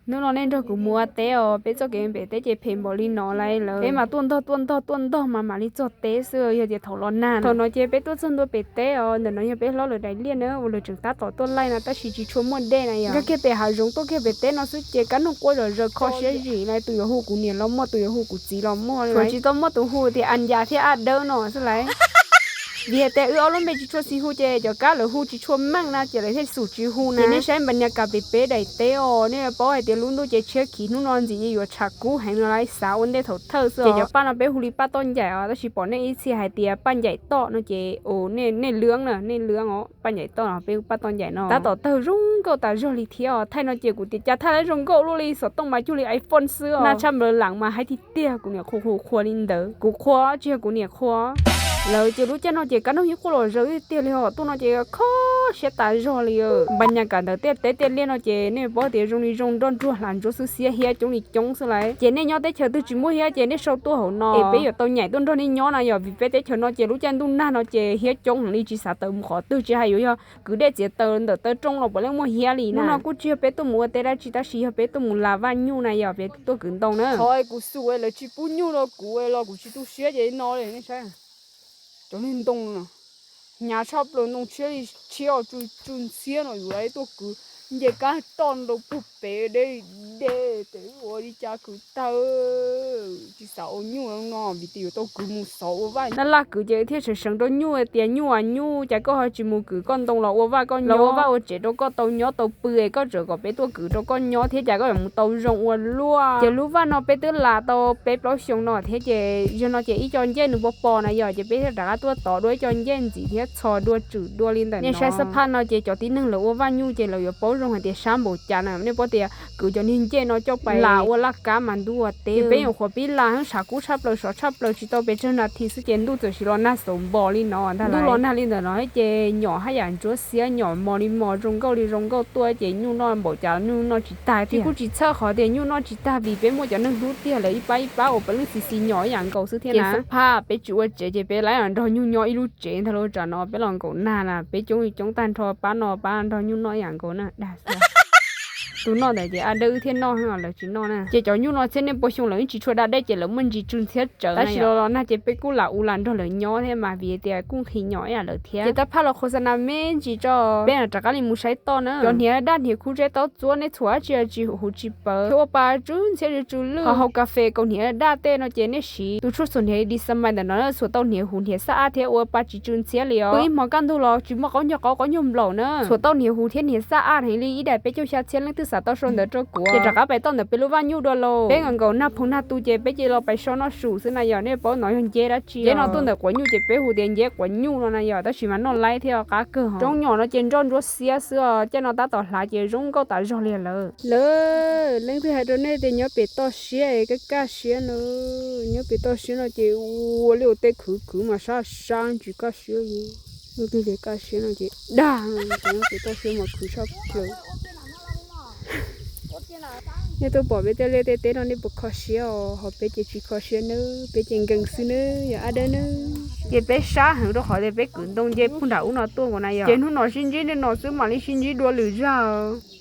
Hnub no nej nrog kuv mus ua teb os, peb txoj kev pem teb ces phem npaum li no lawm. Peb mas tuaj ntog tuaj ntog tuaj ntog mas mam li txog teb xwb, yog tias thaum los nag. Thaum no ces peb tuaj txog ntua pem teb os, ntawm no yog peb hlob lawv daim liaj na uas lawv tseem tab tom tuaj laij no tab sis tsis tshua muaj dej na yom. Nkag kiag pem hav zoov tuaj kiag pem teb no xwb ces kab noog quaj zom zaws kho siab zim li, tus yuav hu kuv niam los muaj, tus yuav hu kuv txiv los muaj, tsuas tsis tau muaj tus hu tias As Ncas thiab As Dawb no xwb lauj. Vim hais tias wb ob lub npe tsis tshua xis hu ces cov kab lawv hu tsis tshua meej na ces lawv thiaj xum tsis hu na. Ces nej saib npa nyas kas pem peb daim teb os, nej paub hais tias lub ntuj ces tshiab khiv, hnub no ntxim li yuav tshav kub heev no lawm, xav ua ntej thaum thawj xwb os. Ces cov paj no peb hu li paj toj ncaim os, tab sis pom nej ib txhia hais tias paj ncaim toj no ces nej lwm na, nej lwm os, paj ncaim toj no peb hu paj toj ncaim no. Tab tom tawg zoo nkauj tas zog li thiab os, thaij no ces kuv tias cas thaij zoo nkauj luaj li, xov tooj mas cuag li iPhone xwb os. Naj tshaj nplawg lam mas haib tiag tiag, kuv niam qhuas qhuas qhuas li ntawd, kuv qhuas tsis yog kuv niam qhuas. Lawv ces lub caij no ces kab noog yeej quaj los zaws tiag tiag li, ho tuaj no ces kho siab tas zog li. Npa nyas kas ntawm tej teb tej liaj no ces nej paub tias zoo li zoo nroj ntsuag hla ntsuab xwb, xiab hiab coob li coob xwb lauj. Ces nej nyob teb chaws twg tsis muaj hiab ces nej sau tuaj hauv no es peb yuav tau nyaim tuaj nrog nej nyob na yom, vim peb teb chaws no ces lub caij ntuj nag no ces hiab coob heev li, tsis xav tawm mus qhov twg, tsis hais yuav yog kwv dej txiav taws ntawm taw rooj los puav leej muaj hiab li na. Hnub no kuj tsis yog peb tuaj mus ua teb dab tsi tab sis yog peb tuaj mus la vaj nyuj na yom, peb tuaj kwv ntoo na. Qhov kuv xum lawv tsis pub nyuj rau kuv los kuv tsis tu siab ces no li nej saib. Cov niag ntoo no hnyav tshaj plaws, ntoo tshiab li tshiab os, tsw tsw ntxhiab no yus lawv tuaj kwv nce kab toj nrau puag pem deb deb ces ua li cas kwv tag tsis xav ua nyuj no vim tias yuav tau kwv mus xov ua vaj. Naj laj kwv ces thiaj seev seev rau nyuj tias nyuj as nyuj, cas koj ho tsis mus kwv koj ntoo los ua vaj koj nyob, los ua vaj ua tsev rau koj tau nyob tau pw es koj tseem kom peb tuaj kwv rau koj nyob thiab, cas koj yuav mus tau zoo ua luaj. Ces lub vaj no peb twb las tau peb plaub xyoo no thiab ces yog no ces ib co ncej nws pos pos na yom, ces peb thiaj rov qab tuaj tov dua ib co ncej ntxiv thiab txhos dua tswm dua li ntawm no. Nej saib xab phaj no ces cov tib neeg lawv ua vaj nyuj ces lawv yuav paub zoo hais tias sab npaum cas na, nej paub tias kwv cov niag ncej no coj pais las ua laj kab mas ntuj ua teb. Ces peb nyuam qhuav pib las heev, tshav kub tshaj plaws, sov tshaj plaws, tsis tau pes tsawg nas this xwb ces ntuj txawm sis los nag xauv npos li no ntag. Ntuj los nag li ntawm no ces nyom haj yam ntsuab xiab, nyom mos li mos, zoo nkauj li zoo nkauj tuaj ces nyuj noj npaum cas nyuj noj tsis tag tiag. Kuj tsis txhawj qhov tias nyuj noj tsis tag vim peb muaj cov neeg hlub tiag, lawv ib pab ib pab uas peb leej xis xis nyom ib yam nkaus xwb thiab na. Xab phaj peb tsis ua tsev ces peb lam nrog nyuj nyob ib lub tsev ntag lauj, tsam no peb los nkaum nag na peb coob li coob tag nrho, pab no pab nrog nyuj noj ib yam nkaus na, dag xwb. Tus noj ntawd ces As Dawb wb thiaj noj, lawv tsis noj na. Ces cov nyuj no thiab nej puas xyoo lawv yeej tsis tshua da dej ces lawv muaj ntsis tsw ntxhiab tsawv, tab sis los los nag ces peb kuj lam ua lam nrog lawv nyob thiab mas vim tias kuj nqhis nyom ib yam lawv thiab. Ces tab phaj los qhuas xa nas me ntsis tso, peb rov qab li mus saib toj na. Cov hniav daj hniav khuv zeb taub txuab nej txhuam dab tsi tsis huv tsis pawv thiab ua pa tsw ntxhiab tsw lwj, ho hau kas fes kaus hniav daj tej no ces nej siv tus tshuaj txhuam hniav Disamais ntawm no txhuam tau hniav huv hniav xab ab thiab ua pa tsis tsw ntxhiab li os. Pw ib hmo kaj ntug los tsis muaj qaub ncaug qaub qaub ncaug nplaum na. Txhuam tau hniav huv thiab hniav xab ab heev li ib daim peb caug xya txhiab leej twg xav tau sau ntawv rau kuv ces rov qab pais toj ntawm peb lub vaj nyuj dua lauj. Peb nkaus nkaus nag phoov nag tu ces peb cia li los pais so noj su xwb na yom, nej paub no yog nceb dab tsi. Nceb no tuaj ntawm quav nyuj ces peb hu tias nceb quav nyuj no na yom, tab sis mas noj laib thiab qab kawg os. Roob nyom no ces nroj ntsuab xiab xwb os, caij no tab tom hlav ces zoo nkauj tas zog li lawm. Lawv, leej twg hais rau nej tias nyob pem toj siab es kaj kaj siab no, nyob pem toj siab no ces ua liaj ua teb khwv khwv mas sab sab ntsis kaj siab li. Leej twg tias kaj siab no ces dag, nyob pem toj siab mas khwv sab plaws. Nej tuaj pom peb tej liaj tej teb no nej puas kho siab os? Ho peb ces tsis kho siab nawb, peb ces nkees xwb nawb, yog Ab Dawb nawb. Ces peb sab heev rau qhov tias peb kwv ntoo nce puag nram ub no tuaj nkaus na yom. Ces hnub no sib ntsib nej no xwb mam li sib ntsib dua lwm zag.